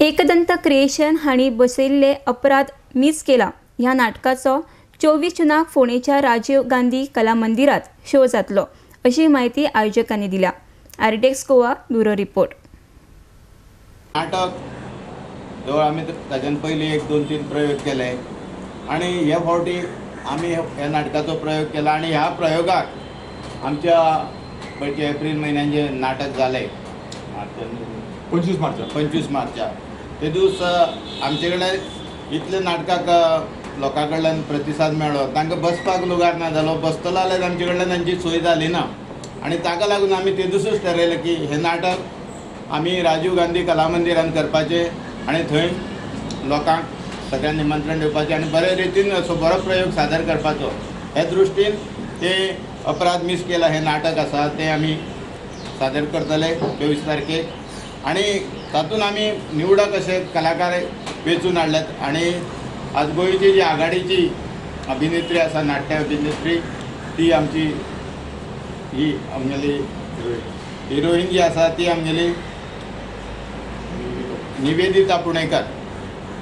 Ekdant creation हांणी बसयल्ले अपराध मीच केला ह्या नाटकाचो 24 जूनाक फोंडेच्या राजीव गांधी कला मंदिरात शो जातलो अशी माहिती आयोजकांनी दिल्या. RTX Goa bureau report. नाटक जवळ आमी ताच्यान पयलीं 1 2 3 प्रयोग केले आनी हे फावटी आमी ह्या नाटकाचो प्रयोग केला आनी ह्या प्रयोगाक आमच्या पयचे एप्रील म्हयन्यान जें नाटक जालें 25 मार्चाक ते दीस आमचे कडेन इतले नाटकाक लोकां कडल्यान प्रतिसाद मेळ्ळो, तांकां बसपाक लुगार ना जालो, बसतलो जाल्यार आमचे कडल्यान तांची सोय जाली ना आनी ताका लागून आमी ते दिसूच ठरयलें की हें नाटक आमी राजीव गांधी कला मंदिरान करपाचें आनी थंय लोकांक सगळ्यांक निमंत्रण दिवपाचें आनी बरे रितीन असो बरो प्रयोग सादर करपाचो. हे दृश्टीन ते अपराध मीस केला हें नाटक आसा तें आमी सादर करतले 24 तारखेक आनी तातूंत आमी निवडक अशे कलाकार वेंचून हाडल्यात आनी आज गोंयची जी आघाडीची अभिनेत्री आसा, नाट्य अभिनेत्री, ती आमची ही आमगेली हिरोईन जी आसा ती आमगेली निवेदिता पुणेकर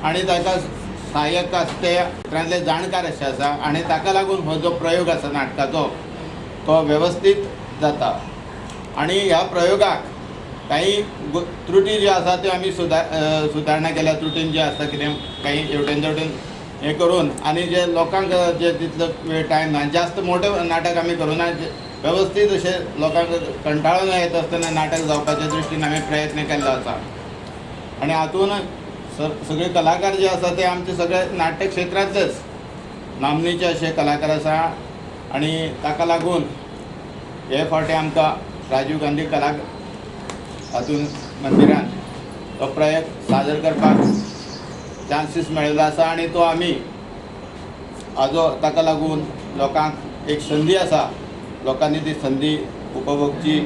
आनी ताका सहाय्यक आसा ते क्षेत्रांतले जाणकार अशे आसा आनी ताका लागून हो जो प्रयोग आसा नाटकाचो तो वेवस्थीत जाता आनी ह्या प्रयोगाक काही त्रुटी ज्यो आसा त्यो आमी सुदारणा केल्या. त्रुटीन जे आसा कितें काही हेवटेन तेवटेन हें करून आनी जे लोकांक जे तितलो वेळ टायम ना, जास्त मोठें नाटक आमी करूं ना, वेवस्थीत अशें लोकांक कंटाळून येता आसतना नाटक जावपाच्या दृश्टीन आमी प्रयत्न केल्लो आसा आनी हातून सगळे कलाकार जे आसा ते आमचे सगळे नाट्य क्षेत्रांतलेच नामनेचे अशे कलाकार आसा आनी ताका लागून हे फावटी आमकां राजीव गांधी कला हातून मंदिरान तो प्रयोग सादर करपाक चान्सीस मेळिल्लो आसा आनी तो आमी आजो ताका लागून लोकांक एक संदी आसा, लोकांनी ती संदी उपभोगची.